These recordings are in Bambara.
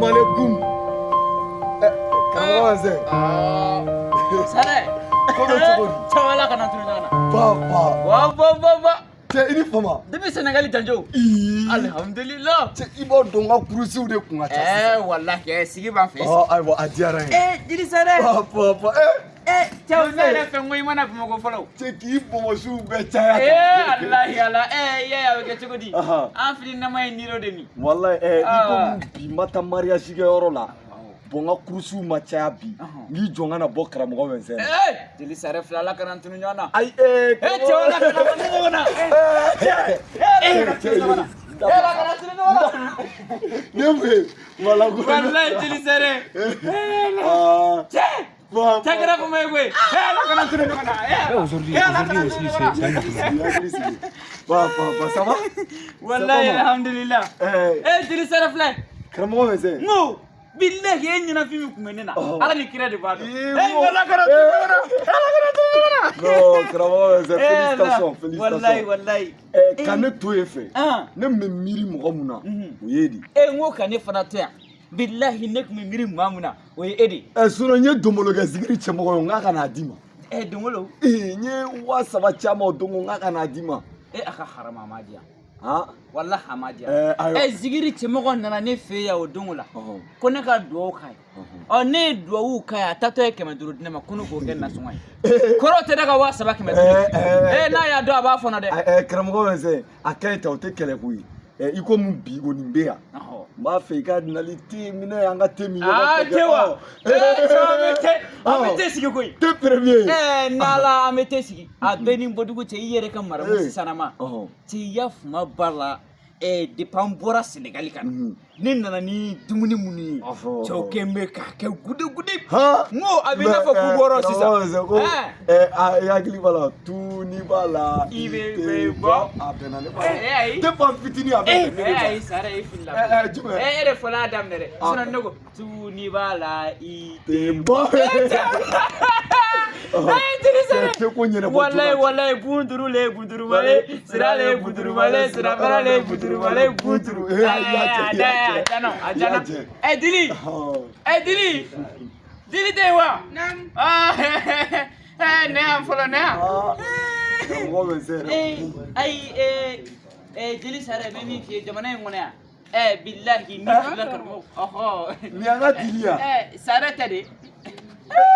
Salamaleykum. Karamɔgɔ Wɛnsɛn. Sare. Ko bɛ cogo di? Cɛwala kana tunu ɲɔgɔn na. Ba ba. Wa ba ba ba. Cɛ, i ni fama. Depuis Sénégal janjo. Ii. Alhamdulillah. Cɛ, i b'a dɔn n ka kurusiw de kun ka ca sisan. Wallahi sigi b'an fɛ. Ɔ ayiwa, a diyara n ye. Jiri Sare. Ba ba ba. Cɛw, ne yɛrɛ fɛ n ko i mana Bamakɔ fɔlɔ. Cɛ, k'i bɔnbɔsiw bɛɛ caya. Alahi ala. I y'a ye a bɛ kɛ cogo di? Ahan. An fili nama ye niro de min. Walayi, i Ah. komi bi n ma taa mariage kɛyɔrɔ la. Bon, n ka kurusiw ma caya bi. N k'i jɔ n ka na bɔ karamɔgɔ Wɛnsɛn na. Jeli Sare fila, ala kana tunu ɲɔgɔn na. Ayi. Cɛwala kana tunu ɲɔgɔn na. Cɛ, cɛ, Ala kana tunu ɲɔgɔn na. Ne mun ye wala ko. Wallahi Jeli Sare. Ah. Cɛ. Ba Cɛ kɛra fama ye koyi. Ala kana tunu ɲɔgɔn na. Aujourd'hui, aujourd'hui aussi, c'est un autre. Hakili sigi. Ba ba ba, ça va? Wallahi C'est comment? alhamdulillah. Jeli Sare filɛ. Karamɔgɔ Wɛnsɛn. N ko bilahi, e ɲɛnafin min kun bɛ ne na. Ɔhɔ. Ala ni kira de b'a dɔn. Ii, Ala kana tunu ɲɔgɔn na. Ala kana tunu ɲɔgɔn na. Non, karamɔgɔ Wɛnsɛn, félicitations, Wallahi félicitations. wallahi. Ka ne to yen fɛ. Ah. Ne min bɛ miiri mɔgɔ mun na, o ye de. N ko ka ne fana to yan. Bilahi, ne tun bɛ miiri maa mun na, o ye e de ye. Sinon n ye donbolo kɛ zikiri cɛmɔgɔ ye, n k'a ka n'a d'i ma. Dongolo. N ye 3000 ci a ma o don, ko n k'a ka n'a d'i ma. A ka haramu, a ma di yan. Han? Wallahi a ma di yan. Ayiwa. Zikiri cɛmɔgɔ nana ne fɛ yan o don la. Ɔhɔn. Ko ne ka duwawu k'a ye. Ɔ, ne ye duwawu k'a ye, a taatɔ ye 500 di ne ma, ko ne k'o kɛ nasɔngɔ ye. Kɔrɔ tɛ ne ka 3000 500. N'a y'a dɔn, a b'a fɔ n na dɛ. Karamɔgɔ Wɛnsɛn, a ka ɲi tan, o tɛ kɛlɛ ko ye. I komi bi kɔni bɛ yan. Ɔhɔ. N b'a fɛ i ka nali te minɛ, an ka te min ɲɔgɔn Aa fɛ. te wa? Ɔ. Cɛ, an bɛ te, an bɛ Ɔ. te sigi koyi. Te premier. N'ala, an bɛ te sigi. A bɛɛ ni bɔdugu cɛ, i yɛrɛ ka maramu sisanama. Ɔhɔn. Cɛ, i ya fuma ba la. Depuis an bɔra Sénégal ka na. Ne nana ni dumuni minnu ye. Ɔhɔ. Cɛw kɛn bɛ k'a kɛ gude gude. Han? N ko a bɛ i n'a fɔ k'u bɔra sisan. Karamɔgɔ Wɛnsɛn ko a i hakili b'a la, tu ni b'a la. I bɛ tɛ bɛ bɔ. A bɛnna ne ba la. Ayi. Te fan fitinin, a bɛ bɛn ne de ma. Ayi, Sara, e filila. Jumɛn? E de fɔlɔ y'a daminɛ dɛ. Ah. Sinon ne ko tu ni b'a la i Tɛ bɔ. Jeli Sare. Cɛ, te ko ɲɛnabɔ Wallahi joona. wallahi, bunduru le bundurumale, sira le bundurumale, sirafara le bundurumale, bunduru. A y'a jɛ, i y'a jɛ. A jana, a I y'a jana. jɛ. Dili. Ɔhɔn. Dili. Dili tɛ yen wa? Naam. Ah, ne yan fɔlɔ, ne yan. Ah, karamɔgɔ Wɛnsɛn. Ayi, Jeli Sare, bɛ min f'i ye jamana in kɔnɔ yan. Bilahi, ni filila karamɔgɔ. Ɔhɔ. Nin y'an ka dili yan. Sare tɛ de.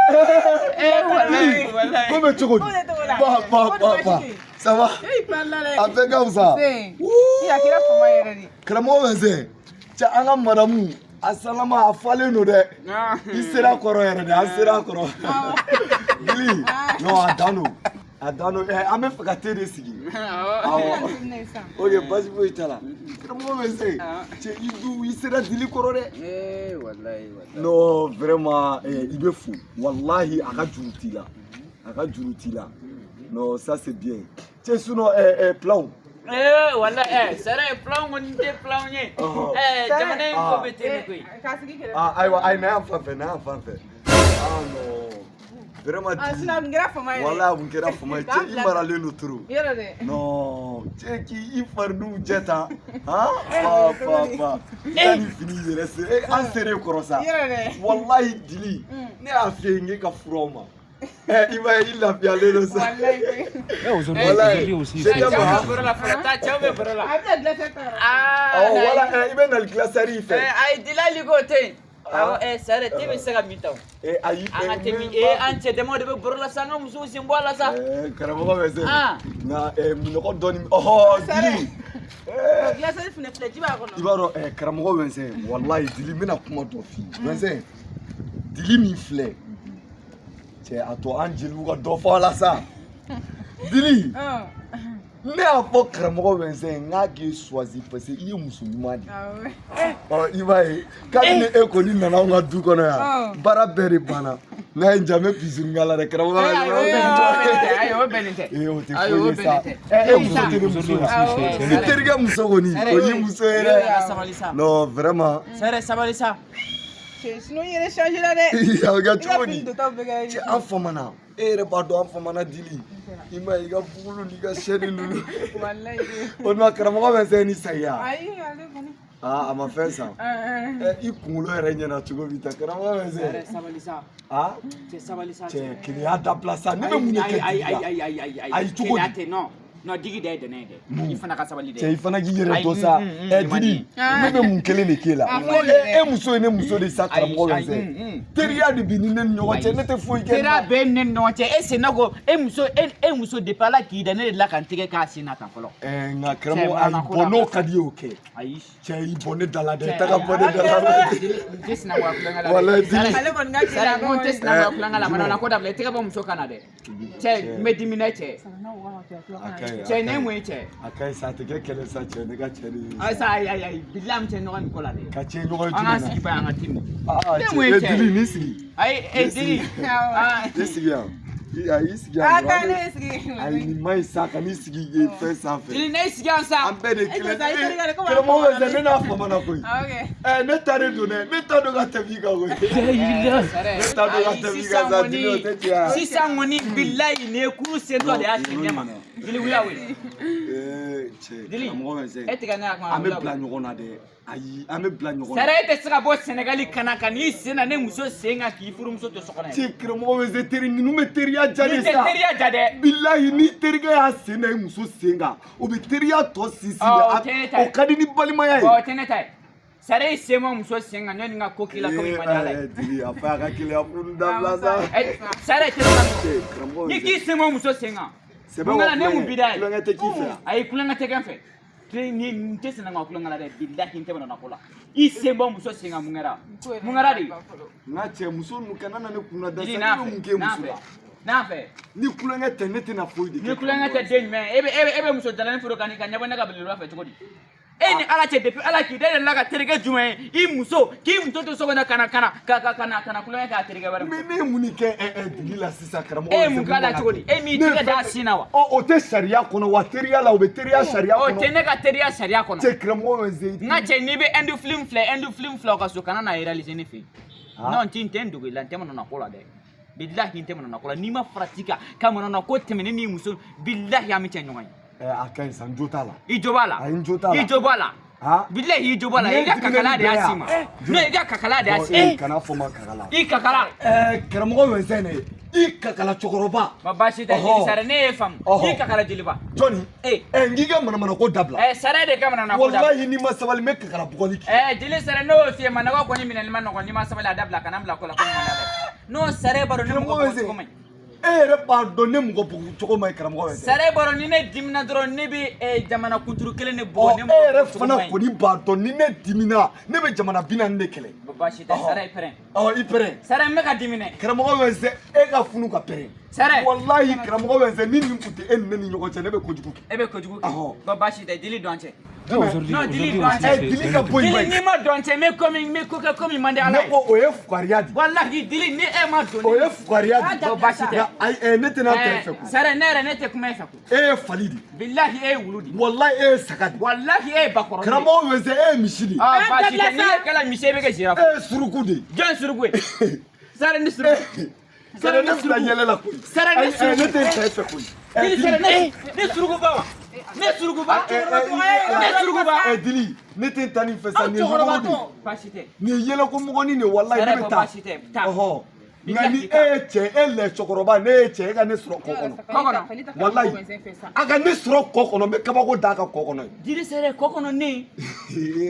Wallahi wallahi. Ko bɛ cogo di? Ko bɛ cogo la. Ba ba Ko ba di ba. baasi tɛ yen? Ça va? I parla dɛ. A bɛɛ ka fisa. Se. Wuu. I a kɛra fama yɛrɛ de. Karamɔgɔ Wɛnsɛn, cɛ, an ka madamu a salama a falen don dɛ. I sera kɔrɔ yɛrɛ de, an sera kɔrɔ. Dili, non, a dan don. A dan don. An bɛ fɛ ka te de sigi. Awɔ. Ok, basi foyi t'a la. Karamɔgɔ Wɛnsɛn, cɛ, i du i sera dili kɔrɔ dɛ. Wallahi wallahi. Non, vraiment, i bɛ fo. Wallahi, a ka juru t'i la. A ka juru t'i la. Non, ça c'est bien. Cɛ, sinon, plan. Wallahi, Sare, plan kɔni tɛ plan ye. Ɔhɔ. Jamana in ko bɛ ten de koyi. K'a sigi kɛrɛfɛ. Ah, ayiwa, ayi, na yan fan fɛ, na yan fan fɛ. Ah non. Vraiment, Ah, dili. sinon a kun kɛra fama yɛrɛ. Wallahi, a kun kɛra fama ye. Cɛ, i maralen don trop. Yɔrɔ dɛ. Non, cɛ, k'i farininw jɛ tan. Han? Ba ba ba. I ka nin fini yɛrɛ se. An ser'e kɔrɔ sa. Yɔrɔ dɛ. Wallahi, dili. Ne y'a f'i ye n k'e ka furaw ma. I b'a ye, i lafiyalen don sa. Wallahi koyi. Aujourd'hui, Wallahi. aujourd'hui aussi, Je c'est t'aime, Cɛw hein. bɛ baro la fɔlɔ, taa, cɛw bɛ baro la. A bɛna glacière ta yɔrɔ. Ah, Awɔ, wala i bɛ nali glacière fɛ. Ayi, Dili k'o tɛ yen. Awɔ, Sare, te bɛ se ka min ta o. Ayi. An ka te min, an cɛ damaw de bɛ baro la sa, an ka musow sen bɔ a la sa. Karamɔgɔ bɛ se. Ah. Nka minɔgɔ dɔɔni. Ɔhɔ, Sare. dili. Glacière fɛnɛ filɛ, ji b'a kɔnɔ. I b'a dɔn, karamɔgɔ Wɛnsɛn, walayi, dili, n bɛna kuma dɔ f'i ye. Wɛnsɛn, dili min filɛ, cɛ, a to an jeliw ka dɔ fɔ a la sa. Dili, ne y'a fɔ karamɔgɔ Wɛnsɛn n k'a k'e choisi parce que i ye muso ɲuman de ye. Awɔ. Ɔ, i b'a ye, kabini e kɔni nana anw ka du kɔnɔ yan, baara bɛɛ de banna. N'a ye n diya, n bɛ bisou k'a la dɛ, karamɔgɔ. Ayi, o bɛnnen tɛ. Ayi, o bɛnnen tɛ. Ee, o tɛ Ayi, o foyi ye sa. bɛnnen tɛ. E muso tɛ ne muso la. I terikɛ muso kɔni, o y'i muso ye dɛ. Sabali sa. Non, vraiment. Sare, sabali sa. Cɛ, sinon i yɛrɛ changer la dɛ. A bɛ kɛ I ka cogo fini di? dontaw bɛɛ kɛra. Cɛ, an famana. E yɛrɛ b'a dɔn, an famana dili. I ma ye, i ka bugulu n'i ka sɛni ninnu. Wallahi. O tuma, karamɔgɔ bɛ se ni saya. Ayi, ale kɔni. Aa, a ma fɛn san. Ɛ, i kunkolo yɛrɛ ɲɛna cogo min ta, karamɔgɔ bɛ Sare se. sabali sa. Aa. Cɛ, sabali sa. Cɛ, keleya dabila sa, ne bɛ mun de kɛ Ayi, Dili ayi, la? ayi, ayi, ayi, ayi. Ayi, cogo Keleya di? tɛ, non non, digi da ye dɛnɛ ye dɛ. Mun? I fana ka sabali dɛ. Cɛ, i fana k'i yɛrɛ Ayi, dɔn sa. mm, Ɛ, mm, Dili, ne bɛ mun kelen de k'e la? A filɛ nin ye dɛ. E muso ye ne muso de sa, karamɔgɔ bɛ Ayi, se. ayi. Teriya de bi ni ne ni ɲɔgɔn cɛ, ne tɛ foyi kɛ. Teriya bɛ ne ni ɲɔgɔn cɛ, e sen na ko e muso, e muso, depuis Ala k'i da, ne de la ka n tɛgɛ k'a sen na tan fɔlɔ. Ɛ, nka karamɔgɔ, Cɛ, ayi, mana ko bɔn, n'o dabila. ka di ye, o kɛ. Ayi. Cɛ, i bɔ ne da la dɛ, Cɛ, taga bɔ ne da la dɛ. Dili, n tɛ sinankunya kulonkɛ la dɛ. Walayi, Dili. Ale kɔni ka Sare, keleya n ko n tɛ kɔni. sinankunya kulonkɛ la, mana ko dabila, i tɛgɛ bɔ muso kan na dɛ. Cɛ, n bɛ dimi dɛ, cɛ. A ka ɲi, a Cɛ, ka ne ɲi. mun ye, cɛ? A ka ɲi sa, a tɛ kɛ kɛlɛ sa, cɛ, ne ka cɛ de ye. Ayi sa, ayi, ayi, ayi, bilahi, an cɛ ɲɔgɔn nin ko la dɛ. Ka cɛ ɲɔgɔn ye An k'an jumɛn na? sigi ba, an ka timi. Aa, Ne cɛ, mun ye, e, cɛ? Dili, n'i sigi. Ayi, e, Dili. Ah. I sigi yan. I sigi yan A dɔrɔn. taa ne ye sigi. Ayi, nin ma ɲi sa, ka n'i sigi yen fɛn sanfɛ. Dili, ne sigi yan sa. An bɛɛ de ye E kelen jɔ sa, i terikɛ de, ko b'a Karamɔgɔ bɛ fɔ se, ne n'a famana koyi. Ah, ok. Ɛ, ne ta de don dɛ, ne ta don ka tɛmɛ i kan koyi. Ne ta don ka tɛmɛ i kan sa, Dili, o tɛ tiɲɛ ye. Sisan kɔni, bilayi, nin ye kuru sentɔ de y'a ci ne ma. Dili, wula wele. Ee, cɛ, Dili, karamɔgɔ bɛ se. e tigɛ ne ka kuma. An bɛ bila ɲɔgɔn na dɛ. Ayi, an bɛ bila ɲɔgɔn na. Sare, e tɛ se ka bɔ Sɛnɛgali ka na ka n'i sen na ne muso sen kan k'i furumuso to so kɔnɔ Cɛ, yan. karamɔgɔ bɛ se, teri ninnu bɛ teriya ja de Nin tɛ sa. teriya ja dɛ. Bilayi, ni terikɛ y'a sen da i muso sen kan, o bɛ teriya tɔ sinsin Ɔ, o de. tɛ ne ta ye. O ka di ni balimaya ye. Ɔ, o tɛ ne ta ye. Sare, i sen bɔ muso sen kan, ɲɔni ka ko k'i la komi man di Ala ye. Ee, Dili, a fɔ a ka keleya furu dabila sa. Ɛ, Sare, tɛ ne ka. Cɛ, karamɔgɔ bɛ Ni se. k'i sen bɔ muso sen kan. Sɛbɛ Mun wa, kɛra ne mun bi da ye? kulonkɛ tɛ k'i fɛ yan. Ayi, kulonkɛ tɛ kɛ n fɛ. Ni n tɛ sinankunya kulonkɛ la dɛ, bilahi, n tɛ manamana ko la. I sen bɔ muso sen kan, mun kɛra? Mun kɛra de? N ka cɛ, muso ninnu kana na ne kunna da Dili, sa, n'a ne bɛ mun fɛ, kɛ n'a muso fɛ, la? n'a fɛ. Ni kulonkɛ tɛ, ne tɛna foyi de kɛ. Ni kulonkɛ tɛ, den jumɛn? E bɛ muso jalanin furu ka n'i ka ɲɛbɔ ne ka belebeleba fɛ cogo di? E ni Ala cɛ, depuis Ala k'i da, e delila ka terikɛ jumɛn ye i muso k'i muso to so kɔnɔ ka na ka na ka ka ka na ka na kulonkɛ k'a terikɛ wɛrɛ Mais muso? ne ye mun de kɛ ɛ ɛ Dili la sisan, karamɔgɔ? E ye bɛ se mun k'a la man cogo di? kɛ? E m'i Ne ye tɛgɛ d'a fɛn- sin na wa? Ɔ, o tɛ sariya kɔnɔ wa? Teriya la, o bɛ teriya sariya O kɔnɔ. tɛ ne ka teriya sariya kɔnɔ. Cɛ, karamɔgɔ bɛ se. N ka cɛ, n'i bɛ Inde film filɛ, Inde film filɛ o ka so, kana na réaliser ne fɛ yen. Ah. Non, n tɛ n dogo i la, n tɛ manamana ko la dɛ. Bilahi, n tɛ manamana ko la. N'i ma farati ka manamana ko tɛmɛ ne n'i muso, bilahi, an bɛ cɛ ɲɔgɔn ye. Ɛ, a ka ɲi sa, n jo t'a la. I jo b'a la. Ayi, n jo t'a la. I jo b'a la. Ah. Bilahi, i jo b'a la. Ne I ka diminen kakala de y'a bɛɛ s'i ma. yan. Non, i ka kakala de y'a Bon, s'i ma. e kana fɔ ma kakala. I kakala. Ɛ, karamɔgɔ bɛ se ne, i kakala cɛkɔrɔba. Ma baasi tɛ. Ɔhɔ. Jeli Sare, ne ye faamu. Ɔhɔ. I kakala jeliba. Jɔnni? E. Ɛ, n k'i ka manamana ko dabila. Ɛ, Sare de ka manamana ko dabila. Walahi, n'i ma sabali, n bɛ kakala bugɔli kɛ. Ɛ, jeli Sare, ne y'o f'i ye, manɔgɔ kɔni minɛli ma nɔgɔn, n'i ma sabali, a dabila, kana n bila ko la ko ɲuman dɛ. N'o Sare b'a dɔn ne mɔgɔ Karamɔgɔ bɛ bugɔ se. cogo man ɲi. E yɛrɛ b'a dɔn ne mɔgɔ bugu cogo man ɲi, karamɔgɔ bɛ se. Sare b'a dɔn ni ne dimina dɔrɔn, ne bɛ jamana kunturu kelen de bugɔ. Ɔ, Ne e mɔgɔ yɛrɛ bugɔ cogo fana man ɲi. kɔni b'a dɔn ni ne dimina, ne bɛ jamana 40 de kɛlɛ. Baasi tɛ. Ɔhɔ. Sare, i pɛrɛn. Ɔ, i pɛrɛn. Sare, n bɛ ka dimi dɛ. Karamɔgɔ bɛ se, e ka funu ka pɛrɛn. Sare. Walahi, karamɔgɔ bɛ se, ni nin tun tɛ e ni ne ni ɲɔgɔn cɛ, ne bɛ kojugu kɛ. E bɛ kojugu kɛ. Ɔhɔ. Bon, baasi tɛ, Dili, dɔn cɛ. Là, aujourd'hui, Non, dis-lui, aujourd'hui toi, aussi, Ɛ, c'est Dili un ka autre bɔ yen Dili, ba n'i ma dɔn cɛ, n bɛ komi n bɛ ko kɛ komi man di Ala Ne ye. ko o ye fugariya di. Walahi, Dili, ni e ma don. O ye fugariya di. Bon, baasi tɛ. Nka ayi, ɛ, ne tɛna ta e fɛ koyi. Sare, ne yɛrɛ, ne tɛ kuma e fɛ koyi. E ye fali de. Bilahi, e ye wulu di. Walahi, e ye saga de. Walahi, e ye bakɔrɔni de. Karamɔgɔ bɛ se, e ye misi de. Ah, Ah, baasi tɛ. dabila Ni sa. ne kɛla misi ye, e bɛ kɛ girafe. E ye suruku de. Jɔn suruku ye? Sare, ni suruku. Sare, ne fila yɛlɛ la koyi. Sare, ne Ayi, ɛ, suruku. ne tɛ ta e fɛ koyi. Ɛ, Dili, Dili. Sare, ne surukuba wa? Ne surukuba. Ne surukuba. Ɛ, Dili, ne tɛ taa nin fɛ sa, nin ye yɔrɔ de ye. Baasi tɛ. Nin ye yɛlɛko mɔgɔnin de ye, walahi, Sare, ne bɛ bɔ taa. baasi tɛ. Taa. Ɔhɔ. Nka ni e ye cɛ, e lɛ cɛkɔrɔba, ne ye cɛ, e ka ne sɔrɔ kɔ kɔnɔ. Kɔ kɔnɔ. Walahi, a ka ne sɔrɔ kɔ kɔnɔ, n bɛ kabako d'a ka kɔ kɔnɔ yen. Dili Sare, kɔ kɔnɔ ne.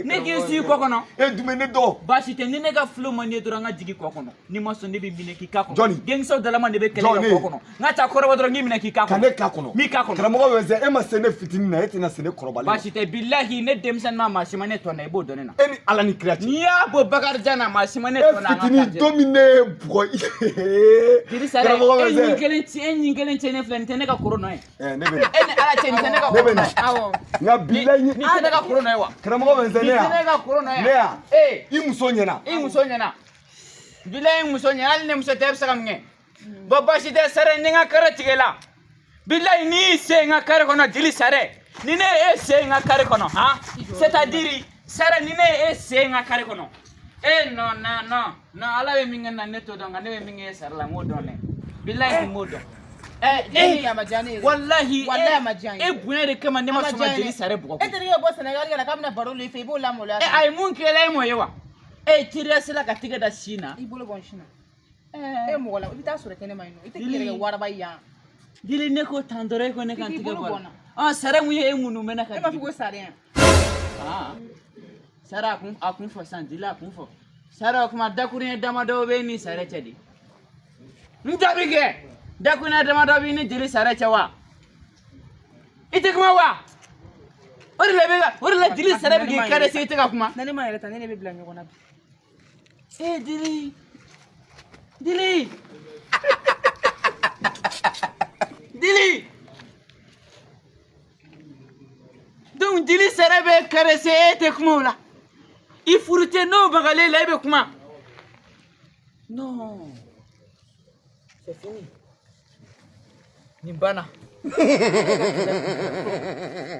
Ne k'i sigi kɔ kɔnɔ. E dun bɛ ne dɔn. Baasi tɛ, ni ne ka fulo man di ye dɔrɔn, n ka jigin kɔ kɔnɔ. N'i ma sɔn, ne bɛ minɛ k'i k'a kɔnɔ. Jɔnni? Denkisɛw dalama de bɛ kɛlɛ kɛ Jɔnni? kɔ kɔnɔ. N ka ca kɔrɔbɔ dɔrɔn, n k'i minɛ k'i k'a Ka kɔnɔ. ne k'a kɔnɔ. N b'i k'a kɔnɔ. Karamɔgɔ bɛ se, e ma se ne fitinin na, e tɛna se ne kɔrɔbalen ma. Baasi tɛ, bilahi, ne denmisɛnnin ma, maa si ma ne tɔn na, i b'o dɔn ne na. E ni Ala ni kira cɛ. N'i y'a bɔ Bakarijan na, maa si ma ne E tɔn na an ka fitinin quartier. don min ne ye bugɔ. Dili Sare, Karamɔgɔ e bɛ ɲin se. kelen ci, e ɲin kelen cɛ ne filɛ, nin tɛ ne ka koro nɔ ye. Ɛ, ne bɛ na. E ni Ala cɛ, nin tɛ ne ka Ne koro bɛ nɔ na. ye. Awɔ. Nka bilahi. Nin tɛ ne ka koro nɔ ye wa? Karamɔgɔ bɛ se, Nin ne tɛ ne yan. ka koro nɔ ye. Ne yan. Ee. I muso ɲɛna. I muso ɲɛna. Bilahi, i muso ɲɛna, hali ne muso tɛ, e bɛ se ka mun kɛ? Bon, baasi tɛ, Sare, ni n ka kari tigɛ la. Bilahi, n'i y'i sen n ka kari kɔnɔ, Dili Sare, ni ne ye e sen n ka kari kɔnɔ, han? C'est-à-dire, Sare, ni ne ye e sen n ka kari kɔnɔ. E non, non, non, non, Ala bɛ min kɛ n na, ne t'o dɔn, nka ne bɛ min kɛ e sara la, n k'o dɔn dɛ. Bilahi, n b'o dɔn. Jeli a ma diya ne ye dɛ. Walahi. Walahi a ma diya n ye. E bonya de kama ne ma sɔn ka jeli sare bugɔ. E terikɛ bɛ bɔ Senegal ka na k'a bɛna baro la i fɛ, i b'o lamaloya. E, a ye mun kɛ la, e m'o ye wa? E ye teriya sira ka tigɛ da sin na. I bolo bɔ n sin na. E mɔgɔ la, i bɛ taa sɔrɔ kɛnɛma yen nɔ. I tɛ k'i yɛrɛ kɛ waraba ye yan. Jeli, ne ko tan dɔrɔn, e ko ne ka n K'i tigɛ bolo bɔ bɔ a n la. na. Ɔ, sare mun ye e ŋunu mɛnɛ ka E m'a fɔ jigin? ko sare yan. Ah. Sare, a kun fɔ sisan, jeli, a kun fɔ. Sare, o kuma dakuruɲɛ damadɔ bɛ ni sare cɛ de. N jaabi kɛ. Dakuruɲɛ damadɔ b'i ni jeli sare cɛ wa? I tɛ kuma wa? O de la i bɛ ka, o de la jeli sare bɛ k'i caresser, i tɛ ka kuma. Na ne ma yɛrɛ ta, ne de bɛ bila ɲɔgɔn na bi. Eh, jeli. Jeli. Jeli. Donc jeli sare bɛ caresser, e tɛ kuma o la. I furu tɛ n'o bagalen la, e bɛ kuma. Non. C'est fini. Nin banna.